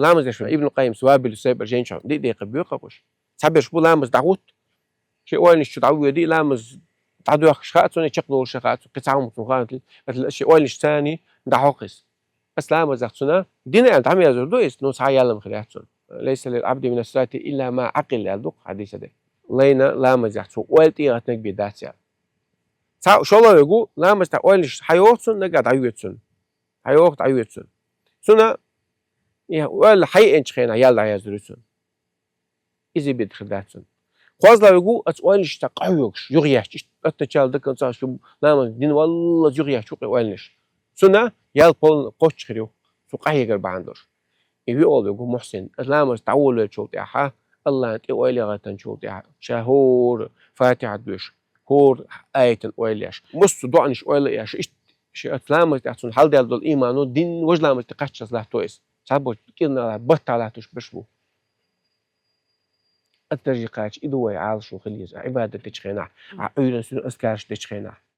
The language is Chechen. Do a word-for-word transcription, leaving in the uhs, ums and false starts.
Ламаз деш ван Ибн Къаййим Вабилу Сайб ар жен чу ди декъа бюкъа къуш. Цхьаберш бу ламаз дӀагӀут. Ши ойланаш чу дӀавоьди, ламаз дӀадоьхкаш хаьа цунна, чакхдолуш хаьа цунна, кхин цхьа хӀума цунна хаьа, ши ойланаш цани дӀахьокхис. Ас ламаз дахь цунна, дина аьлла дӀа ма язур ду иза, ну, цхьа ялам хир яц цунна. «Лайса лил абди мина салати илла ма акъил», аьлла ду хьадиса де. Лайна ламаз дахь цу ойла тӀегӀатнаг бе дац аьлла. Цхьа шолове гу, ламаз тӀа ойланаш хьайоху цунна, нагахь дӀайоьцу цунна. Хьайоху, дӀайоьцу цунна. Цунна, и ойла хьайоьцу хенахь ял дӀаязур ю цунна. Иза бедра дац цунна. КхозлагӀа вегу, аца ойланаш тӀа къахьоьгуш, юхаяьчча, иштта оттачал дакан ца шу, ламаз дин валлаз юхаяьчча вукъе ойланаш. Цунна ял полна кхоччуш хир ю, цу къахьегар бахьана долуш. И виъолвегу мухьсин, ламаз дӀаволавеллачул тӀаьхьа, Аллахьан тӀе ойла гӀатанчул тӀаьхьа, ша хӀора Фатихьа доьш, хӀора аятан ойла еш, массо а доӀанаш ойла еш, иштта ши аца ламаз тӀехь цунна хьалдел долу иймано дин важа ламаз тӀе кхаччалц латто иза. Цхьаболчу кӀирнала баттахь латтош берш бу. Ат даржи кхача, и ду вай Ӏалашо хила еза, а Ӏибадат дечу хенахь, а Ӏуьйран суьйран азкараш дечу хенахь.